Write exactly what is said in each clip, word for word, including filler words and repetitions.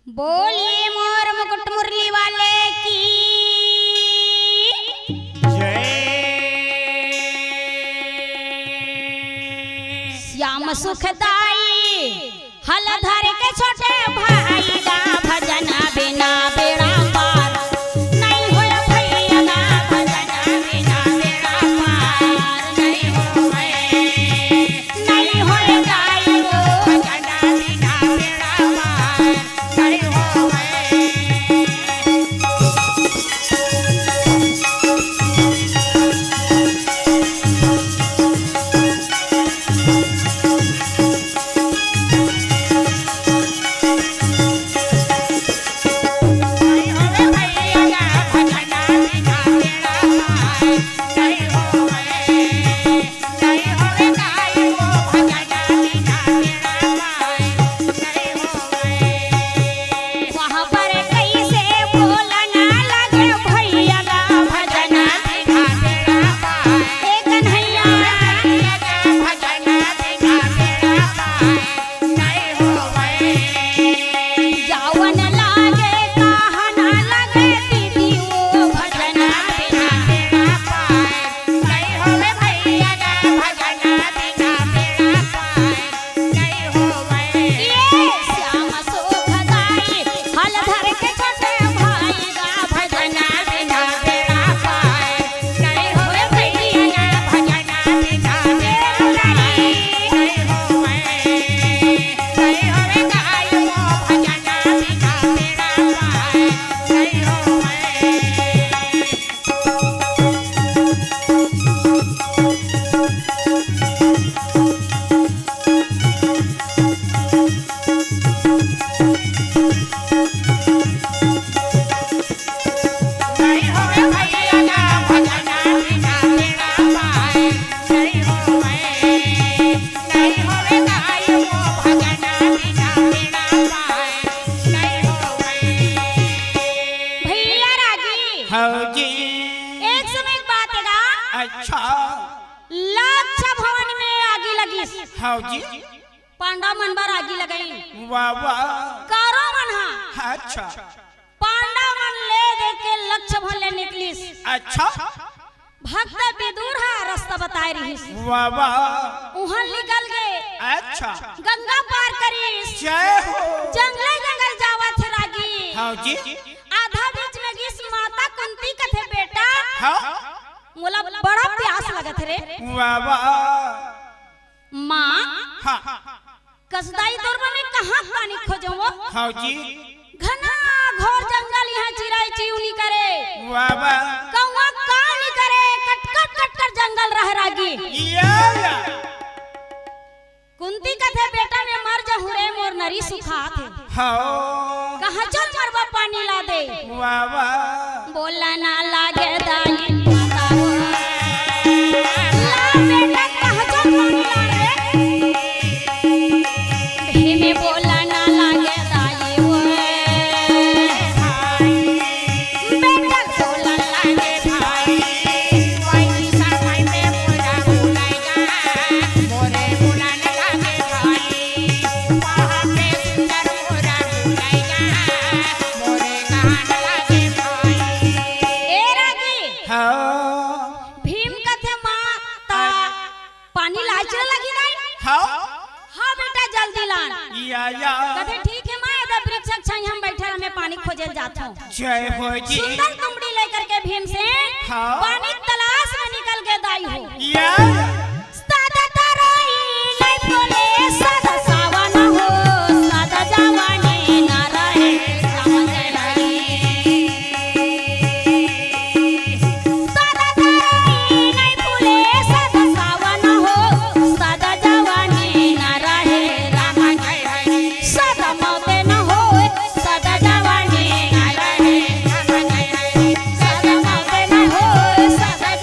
बोलिए मोर मुकुट मुरली वाले की। जय। श्याम सुखदाई हल धर के छोटे भाई गा, भजन बिना बेड़ा पार नहीं होय भैया गा, भजन बिना बेड़ा पार नहीं होय। भैया रागी, हाँ जी। एक समय एक बात हे गा। अच्छा। लक्ष भवन में आगी लगिस। हाँ जी। पांडव मन बर आगी लगाइन। वाह, वाह। कौरव मन हा। अच्छा। पांडव मन ले दे के लक्ष भवन ले निकलिस। अच्छा। भक्त विदुर हा रस्ता बताए रहिस। वाह, वाह। उहाँ निकल गे। अच्छा। गंगा पार करिस। जय हो। जंगले जंगल जावत हे रागी। हाँ जी। आधा बीच में गिस, माता कुंती कथे, "बेटा।" हाँ। मोला बड़ा प्यास लगत हे रे। वाह, वाह। माँ, हाँ। कसदाई तोर बर मैं कहाँ पानी खोजों वो? हाँ जी। घना घोर जंगल, इहाँ चिरई चिउनी करे। वाह, वाह। कौआ काव नी करे, कटकट कटकट जंगल रह रागी। या, या। कुंती कथे, "बेटा मैं मर जहूँ रे, मोर नरी सुखात हे।" हाँ। कहाँ चल मरबा, पानी ला दे। वाह, वाह। बोला ना लागे दाई माता वो। ला बेटा, कहाँ चल पानी ला रे। भीम बोला ना लागे दाई वो। बेटा बोला लागे भाई। वही समय में मोरा भुलाएगा। मोरे बोला ना लागे भाई। ए रागी, हाँ। भीम कथे, "माँ, त पानी लाए ल लगही नहीं?" हाँ। "हाँ बेटा, जल्दी लान।" या, या। कथे, "ठीक हे माँ, एदे वृक्ष के छाई हम बइठे रहन, मैं पानी खोजे ल जात हँव।" जय हो जी। सुंदर तुमड़ी लेकर के भीमसेन, हाँ। पानी तलाश में निकल गे दाई हो। या। सदा तरई नहीं फूले, सदा सावन हो, सदा जवानी ना रहे, समझ नहीं। सदा तरई नहीं फूले, सदा सावन हो, सदा जवानी ना रहे, राम जय हरि। सदा मौते न होय, सदा जवानी ना रहे, राम जय हरि। सदा मौते न होय, सदा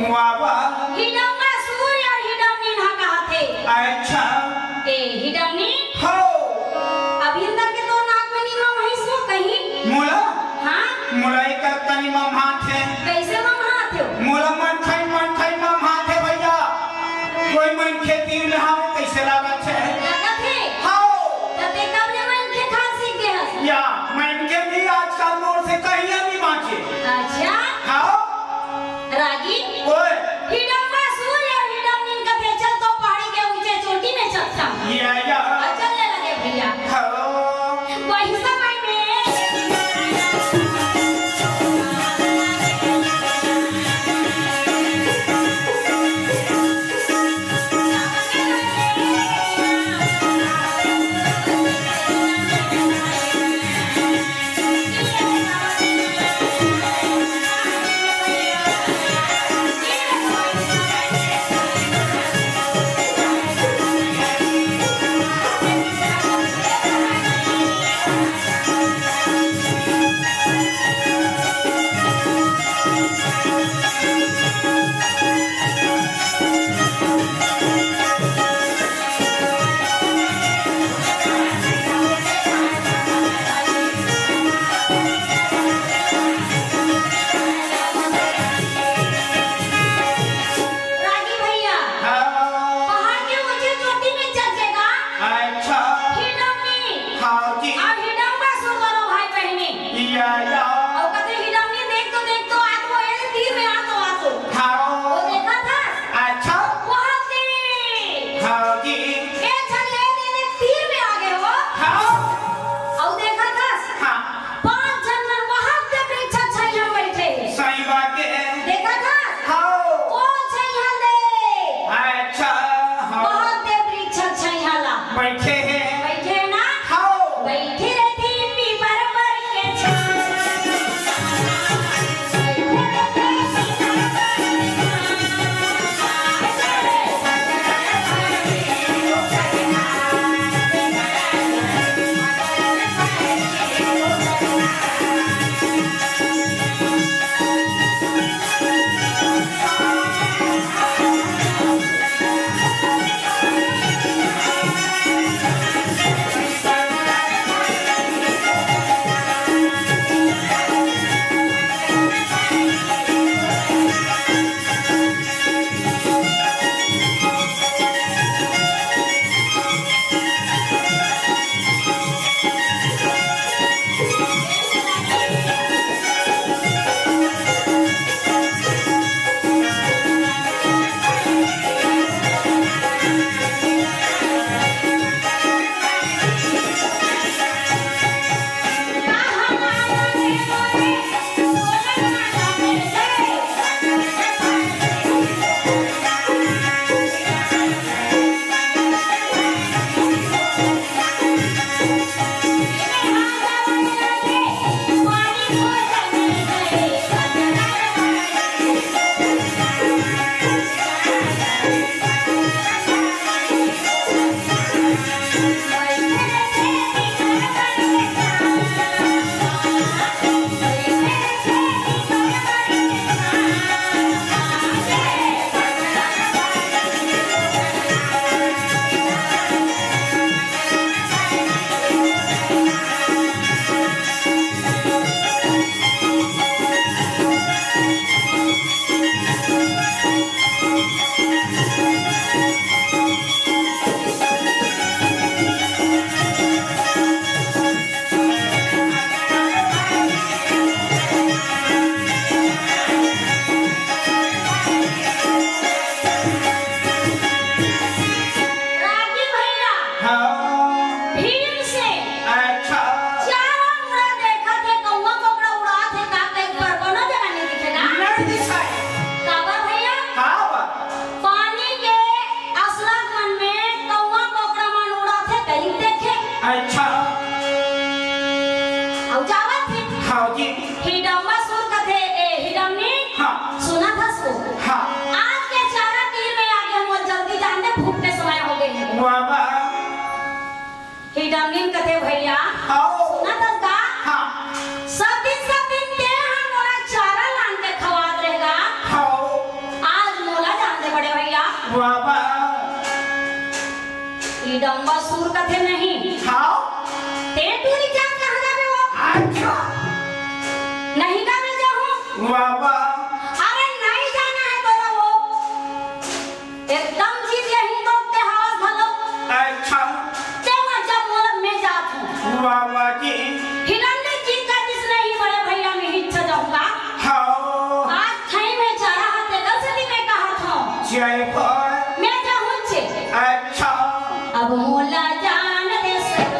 वाह, वाह। हिडम्बासुर अउ हिडमनीन ह कहाथे। अच्छा। ए, हिडमनीन? हो। अभी तक के तोर नाक में नीमा महिस हो कहीं? मोला? हाँ? मोला एकर तनी ममहात हे। कइसे ममहात हे? मोला मनखाई, मनखाई ममहात हे भइया। कोई मनखे तीर में हावे कइसे लागत हे? लागत हे? हो। त ते कब ले मनखे खात सीख गे हस? या, मनखे भी आजकल मोर से कहीं नहीं बाँचे। अच्छा। हाँ। रागी, ओए। हिडम्बासुर अउ हिडमनीन कथे, "चल तो पहाड़ी के ऊंचे चोटी में चढ़थन।" या, या। अउ चले लगे भइया। हाँ। वही समय में रागी भइया, हाँ। पहाड़ के ऊंचे चोटी में चढ़ जाएगा। अच्छा। हिडमनी। हाँ जी। अउ हिडम्बासुर दोनों भाई बहिनी। या, या। अउ कथे हिडमनी देख तो, देख तो, आ तो, ए तीर में आ तो, आ तो। हाँ। वो देखा था? अच्छा। वहाँ से। हाँ जी। ए झन ले दे, दे, तीर में आ गे हो। हाँ। अउ देखा था? हाँ। पांच झन मन वहां के वृक्ष छाया में बैठे हे। सही बात हे। देखा था? हाँ। वो छाया दे। अच्छा, हाँ। वहां के वृक्ष छाया ला। बैठे हे। बैठे हे ना? हाँ। बैठे रहिथे पीपर पर के छाया। रागी भइया, हाँ। भीम से अच्छा। चारों मुड़ा देखत हे, कौआ कोकड़ा उड़ात हे, का कहीं पर कोनो जगह नहीं दिखे ना? नहीं दिखाई। काबर भइया? काबर? पानी के असलग मन में कौआ कोकड़ा मन उड़ात हे, कहीं देखे। अच्छा। अउ जावत हे। हाँ जी। हिडम्बासुर कथे, ए, हिडमनी, हाँ। सुनत हस तो? हाँ। आज के चारा तीर में आगे, हमन जल्दी जान दे, भूख के समय हो गे हे। वाह, वाह। हिडमनी कथे, भइया, हाँ। सुनत हस का? हाँ। सब दिन, सब दिन ते ह मोला चारा लान के खवात रहेगा। हाँ। आज हिडम्बासुर कथे नहीं। हाँ। ते टूरी चांद कहाँ जाबे वो? अच्छा। नहीं का मैं जाहूँ? वाह, वाह। अरे नहीं जाना है तोला वो। एकदम जीत यही तो ते हवस भलो। अच्छा। ते मत जा मोला, मैं जात हूँ। वाह, वाह जी। हिरण्य जी का जिस नहीं बड़े भैया में ही अच्छा जाऊंगा। हाँ। आज खाई में चारा हाथ तेकर से भी मैं कहा था। जय बोल। मैं जाहूँ छे। अच्छा। अब मोला जान दे सजना।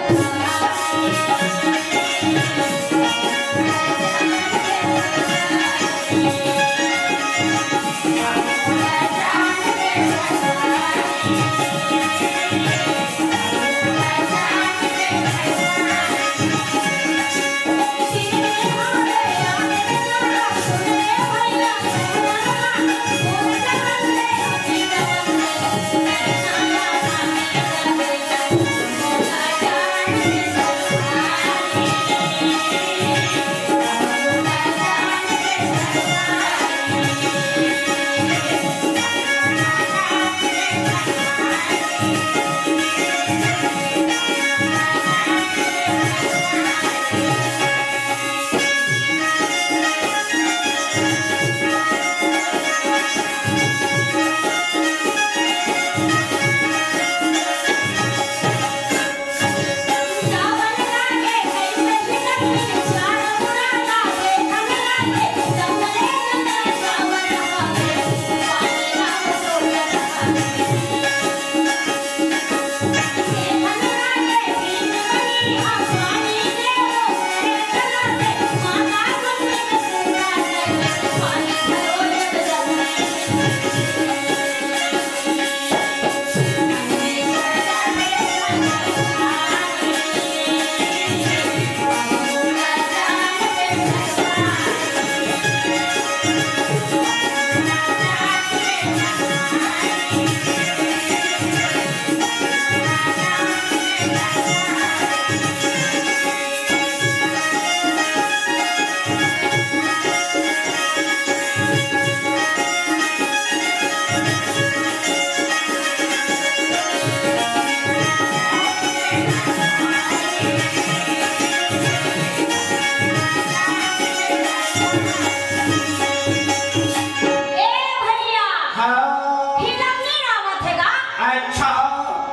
ए भैया, हाँ। हिडम नहीं आवत हे का? अच्छा।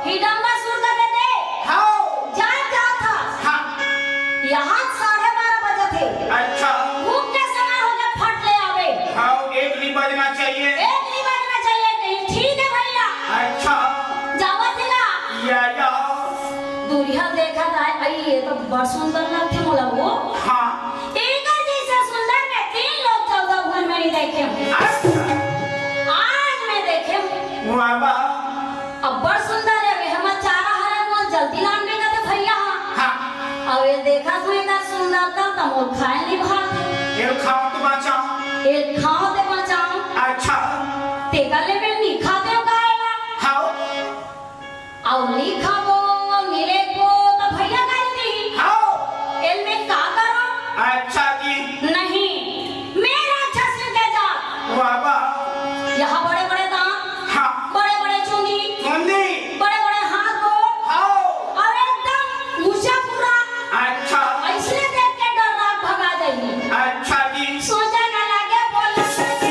हिडम्बासुर का दे दे। हाँ। जा, जा था। हाँ। यहाँ साढ़े बारह बजे थे। अच्छा। भूख के समय हो गया, फट ले आवे। हाँ, एक नहीं बजना चाहिए। एक नहीं बजना चाहिए कहीं। ठीक है भैया। अच्छा। जावा थे ना। या, या। दूरिया देखा था, आई ये तो बड़ सुंदर लगथे मोला वो। हाँ। एकर जैसे सुंदर मैं तीन लोग चौदह भुवन में नहीं देखे हूँ। अच्छा। आज मैं देखे हूँ। वाह, वाह। अब्बड़ सुंदर हे, एमा चारा हरे मोल जल्दी लान में कथे भैया हा। हाँ। अउ ये देखत हूँ एकर सुंदरता त मोर खाए नहीं भात। एल खाओ तो बचाओ। एल खाओ ते बचाओ। अच्छा। तेकर ले मैं नहीं खाते हो का एला? हाँ। अउ नहीं खाबो, नहीं लेबो त भैया गाली देही। हाँ। एल मैं का करो? अच्छा जी। नहीं, मैं राक्षस के जात। वाह, वाह। यहाँ बड़े-बड़े दांत, हाँ। बड़े-बड़े चुंदी, चुंदी। बड़े-बड़े हाथ गोड़, हाँ। अउ एकदम मुछा पूरा। अच्छा। अइसने देख के डर राग भगा जाही। अच्छा जी। सोचा न लागे बोला।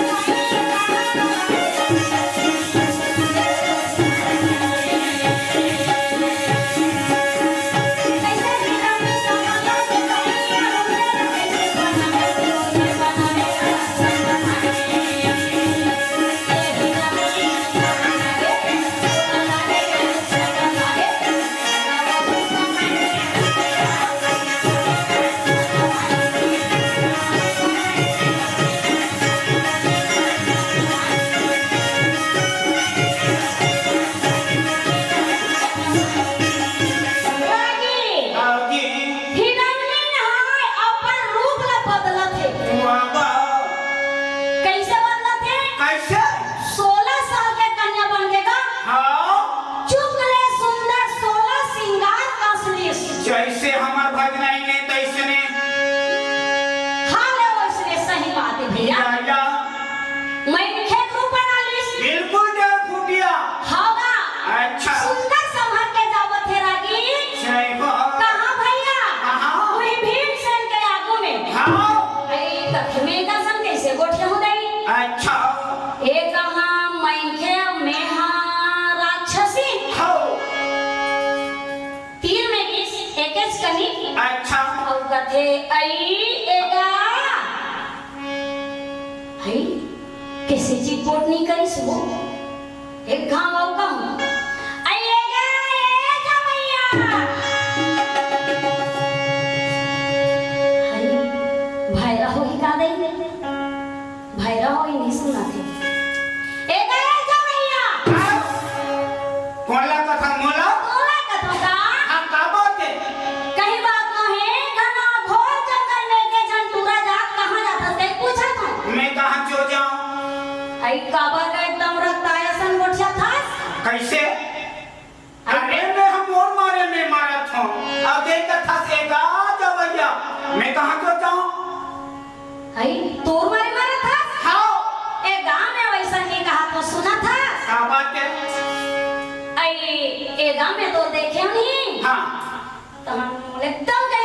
अच्छा। अउ कथे, "अई, ए गा।" हई, कइसे चिपोट नइ करिस वो? एक घांव अउ कहूं, "अई, ए गा, ए जवइया।" हई, भैरा होही का दई? भैरा होही, नइ सुनत हे। ए गा, ए जवइया। कोन ला कथस, मोला? तोला कथंव का? हाँ, का बात हे? कहीं बात नोहे, घना घोर जंगल में के झन टूरा जात कहाँ जाथस, कहीं पूछत हंव। मैं कहाँ चो जांव? अई काबर गा एकदम रताया असन गोठियाथस? कइसे? अरे, मैं हा मोर मारे में मरत हंव। अब दे कथस ए गा जवइया, मैं कहाँ चो जांव? अई, तोर मारे मरत हस? हाँ। ए गा में वइसन नइ कहत हंव, सुनत हस? का बात हे? अई, ए गा में तो देखेंव नहीं। हाँ। त हम एकदम